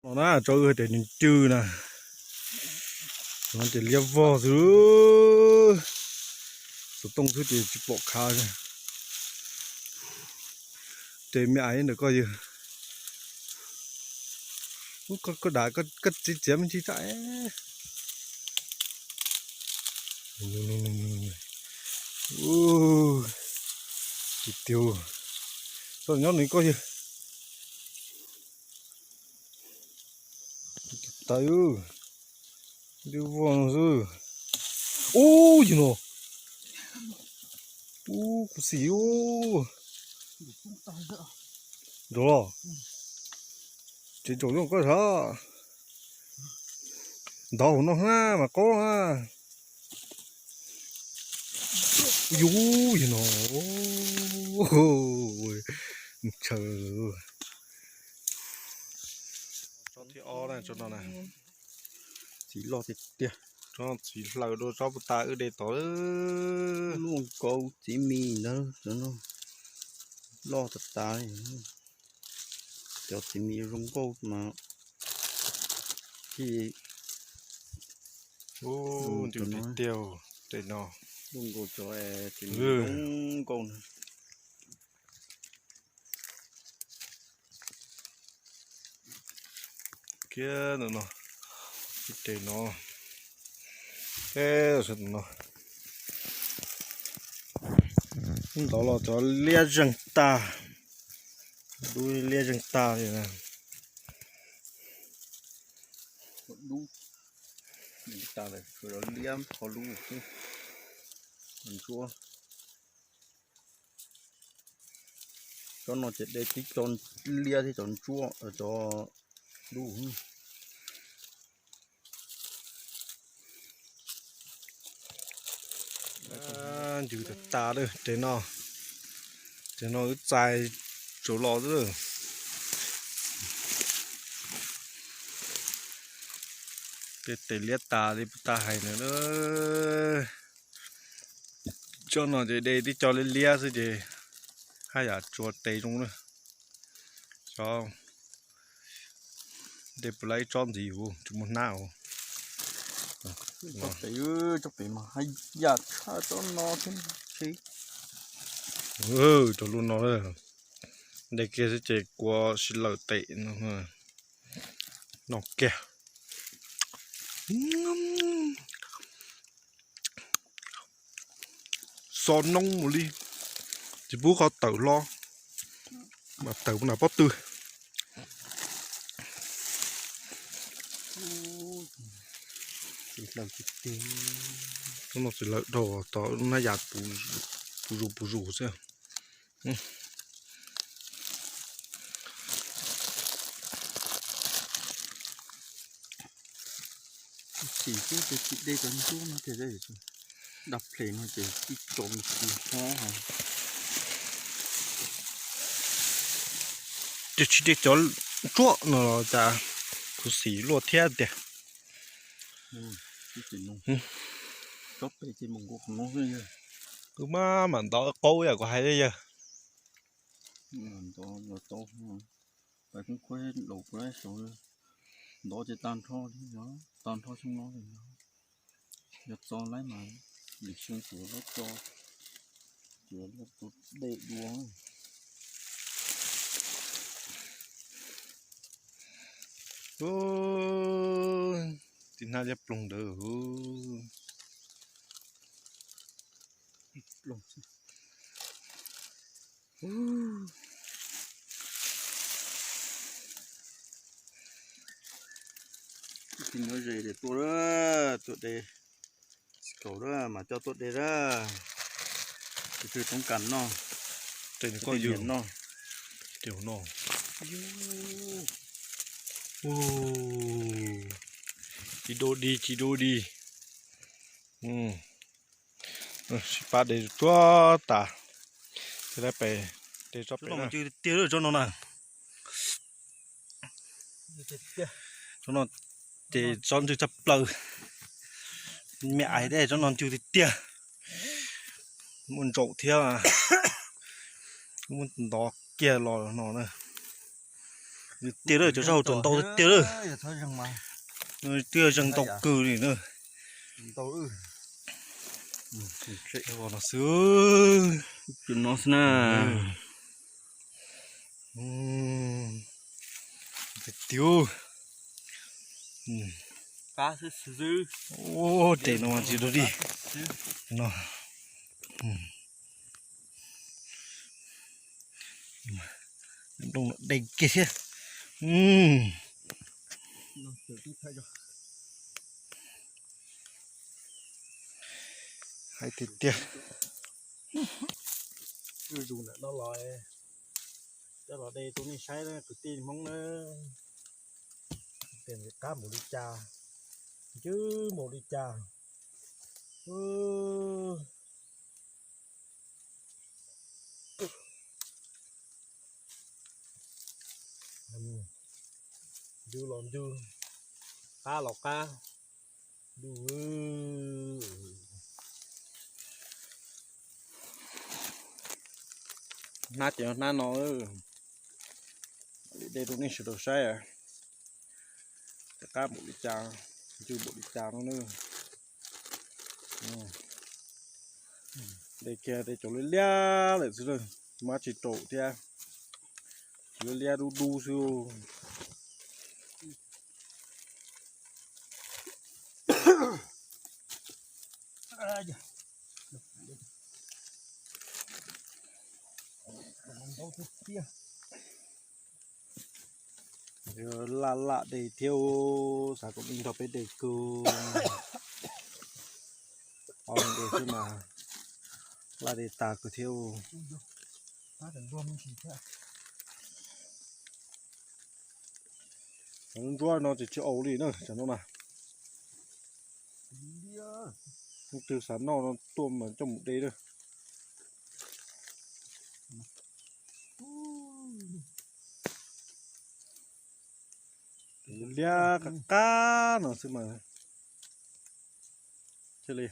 No na, tso wb hais tias nws cw na. No ces liab vog xwb. Xov tooj xwb ces tsis pom khav. Ces me ais ntawm koj yawg. Koj dam koj txiav txiav me ntsis tag. Tiag tiag. Tso nyob nws koj yawg. Tais, liab vog no xwb. Ub, yog no. Ub, kuv xim ub. Nrov los. Tsev tsaum zoo koj sav. Ntov hauv no hab mas qaub na. Yus, yog no. Ntshaw. Tsob thib ob na, tsob no na. Txiv loj tiag tiag. Tsob txiv hlaws dua tsob puag ta wb de tod. Luaj nkaus txiv mis ntawd, loj tas tas li. Cov txiv mis zoo nkauj mas thiaj zoo tiag tiag. Tej no luaj nkaus cov txiv mis zoo nkauj na. Kiag ntawm no, ib tes no, ib tes no. Ntov los cov liab zeeg tag, dub liab zeeg tag li na. Dub tas lawm, liab qhov dub xwb. Ntsuab. Cov no ces de tib co liab thiab cov ntsuab, cov dub. Ncws tas tas lawm tes no, tes no wb txais tsaus los xwb. Tej tes liab tas li puas tas hais ntawd. Tsob no ces de tib co liab liab xwb ces haj yam tsuas tes zoo na. Tsob de puas laib tsob ntxiv yus tsis muaj hnab os. Tsob pem mas haj yam tshaj tsob no thiab. Cov lub no de kiag xwb ces kua si lawm tes no kiag. Xo noob mus li, tsis pub qhov tawm hlo, mas tawm mus nram pob tw. Txiv lawm dhau tod, hnab yas puv zus puv zus xwb. Xim xwb ces tsis de cov ntsuab no tiag, dab phem no ces tib tso me ntsis hov. Ces tsis de cov ntsuab no los cas kuv xim luaj thiab tiag. Wb maj mam ntov qaub yam kuv hais li yawg. Ntov ces tag nrho, tag nrho xyoo no li no, yog txo laib mas lwm xyoo tsuas lawv tso, tsuas lawv tus dej dua. Tib hnab liab ploog ntawd. Tus nyob ze ces tuaj, tuaj de kaum lawm mas coj tuaj de lawm. Tus twg toob kas noj, tus twg nyiam noj. Tsis dua dig, tsis dua dig. Sib pab de tsuag tas, thiaj li pem de tsob pem no. Ncw tiag tiag tsob no na. Tsob no ces tsob ncw tshaj plaws. Me ais tej tsob no ncw tiag tiag. Muaj ntsaum thiab, muab ntov kiag los no na. Tiag lawm, cov zaub hauv rau ntau tiag lawm. Twb yog zeeg ntau kawg li na. No xwb. Cov no xwb na. Tiag. Tes no mas tsis dog dig no. Dej kiag thiab. Hais tiag tiag. Zuj zus ntawm no los, coj los de rau nej saib na kwv tij Hmoob na. Tias qab npaum li cas, ncw npaum li cas. Ncw los ncw, qab los qab. Hnab ces hnab no, de rau nej sawv daws saib, qab npaum li cas, ncw npaum li cas no na. De kiag de cov liab liab lawm xwb, mab tsis raum thiab, liab liab dub dub xwb. Laj laj de thiab, xav kom nrog peb de kawg. Ob de xwb mas laj de tas kawg thiab. Cov ntsuab no tsis tsis aus li na, cov no na. Leej twg xav noj no tuaj mas coj mus de na. Liab qab qab no xwb mas. Thiaj li.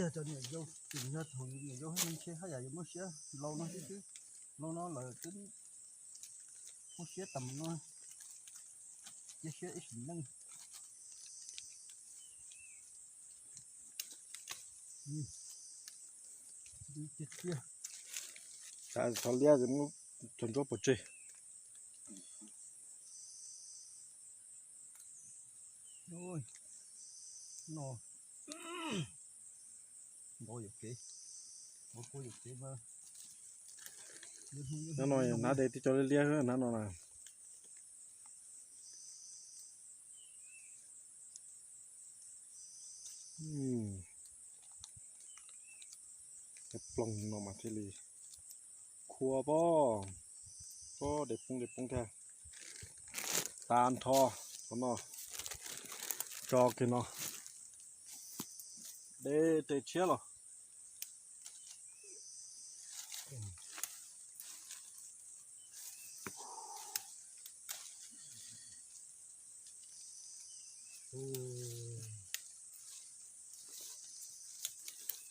Yog cov niam yau, tseem yog thaum niam yau haj ntshe haj yam yuav muab siab, lau no xwb, lau no lawm twb muab siab tag no, cia siab ib sim neej. Tiag tiag. Xav liab, cov ntsuab pov tseg. No, npau yuam kev, npau kua yuam kev mas. Hnab no hnab de tib co liab liab hnab no na. Ploog no mas thiaj li khua pob, pob de poob de poob thiab. Tag nrho no, tso kiag no, de tes tshiab los.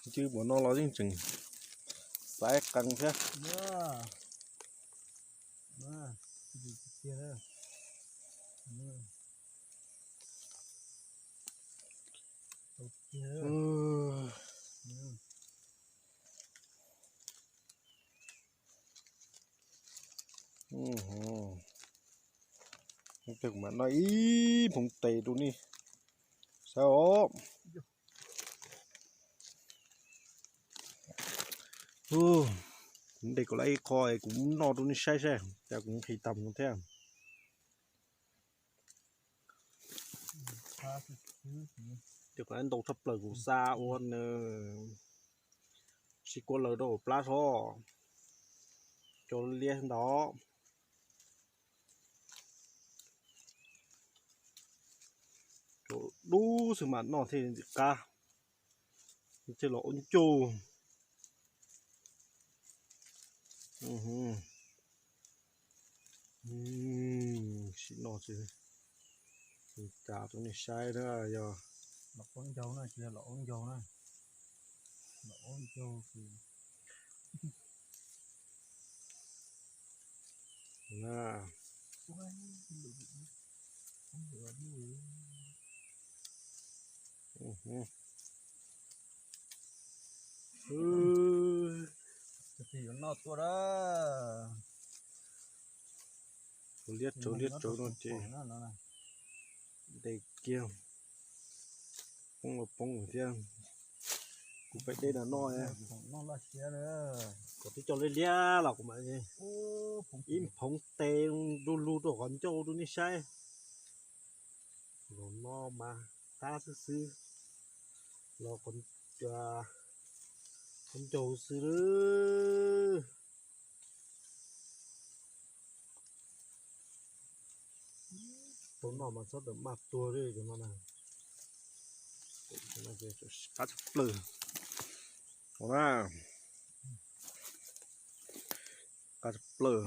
Ncw npaum no los yeej tseem xaiv qees thiab. Kuv mam noj ib phoov tes rau nej saib os. Kuv de kom lawm ib qho es kuv noj rau nej saib saib, cas kuv nqhis tag mus thiab. Ces qhov ntau tshaj plaws kuv xa ua nws tsis kua lawg rau hauv plab tso, cov liab ntawd. Cov dub xwb mas noj thiaj li ntxim qab, thiaj los ua ncauj. Sim no tsis cas rau nej saib na, yog los ua ncauj na, tsis yog los ua ncauj na, los ua ncauj. Liab tsawv liab tsawv no ces dej kiag poob los poob thiab. Kuv pem dej no no, kom twb coj liab liab los kuv mam ib phoov tes lug lug rau qhov ncauj rau nej saib. Los no mas tab xwb xwb, los qhov ncauj xwb. Tau noj mas txhob tawm maj tuag li cov no na. Qab tshaj plaws. Qab tshaj plaws.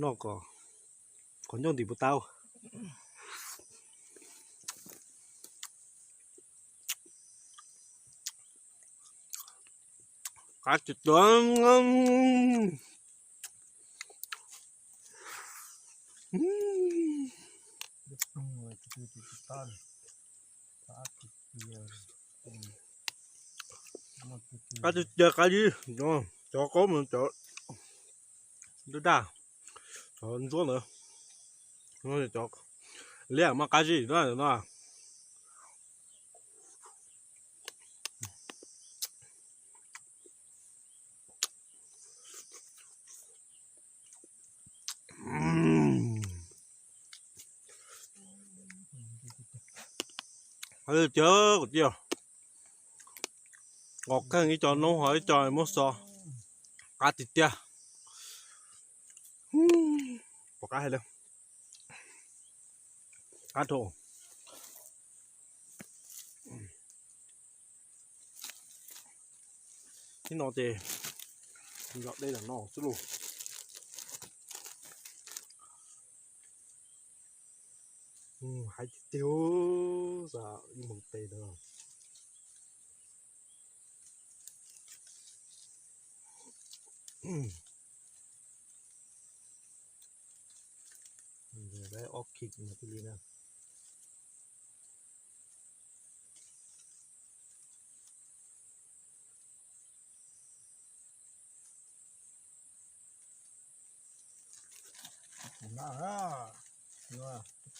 Noj kom qhov ncauj ntim puas tau. Qab tiag tiag. Qab tiag tiag qab zib, cov qaub mas cov daj daj, cov ntsuab ntawd, cov liab mas qab zib no no. Tiag tiag, qos kheej ib co noob ho ib co muab xo, qab tiag tiag. Pom qab hais li. Qab rau. Ib no ces nrog dej los no xwb lauj. Hais tiag tiag, xav ib moos tes ntawd. Ob khim no thiaj li na.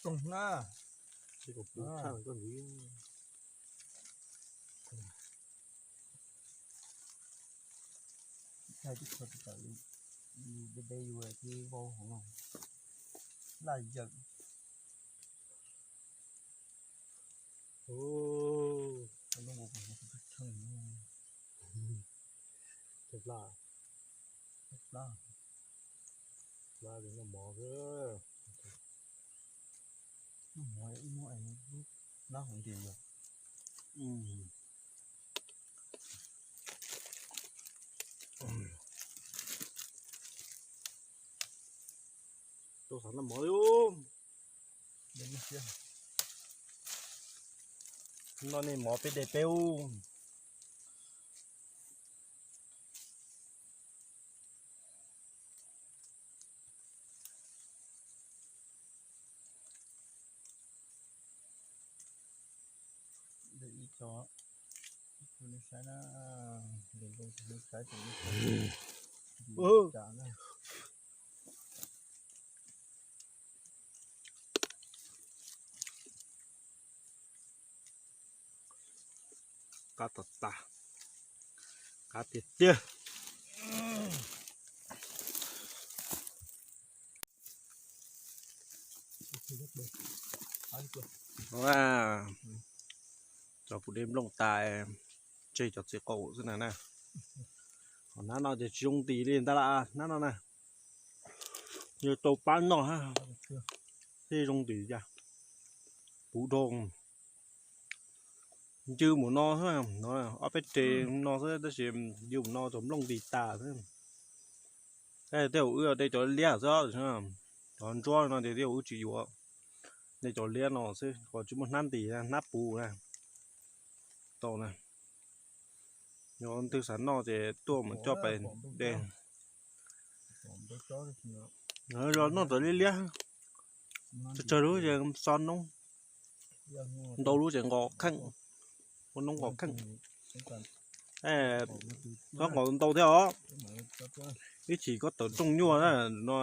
Tsoog na. Deb deb yuav tib vau hauv no. Laj yawm. Laj, laj li noj mov xwb. Noj mov ib hnub es lab hauv nti yog. Rau xav noj mov li. Noj nej mov peb de peb ub. Ib co, nej saib na, saib, cas na. Qab tag tag, qab tiag tiag. Cov puv dej nplooj tas, tseg cov txiv qaub xwb na na. Qhov nab no ces tsis zoo ntim li ntag las, nab no na. Yog tau pab noj thiaj zoo ntim cas. Puv dhau. Ncw mus no xwb, ob peb re no xwb tab sis ncw mus no cov nplooj nti tas xwb. Tej zaum wb de cov liab xwb, cov ntsuab no ces tej zaum wb tsis yuav, de cov liab no xwb, qhov tsis muaj hnab nti, hnab puv na. Tau na. Yog leej twg xav noj ces tuaj mus coj pais de. Los noj tau liab liab, tsawg tsawg lub ces xo noob, ntau lub ces nqos kheej, ua noob nqos kheej. Txhob nqos ntau thiab os, ib chim koj tawm rooj nyuaj na no.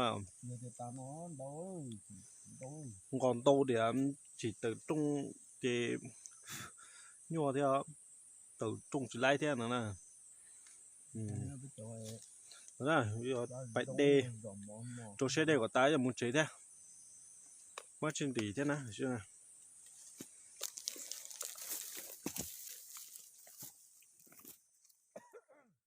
Nqos ntau diam tsis tawm rooj ces nyuaj thiab, tawm rooj tsis laib thiab no na. Pais de, rau siab de kom tas yog mus tsev thiab, muab tsis ntim thiab na.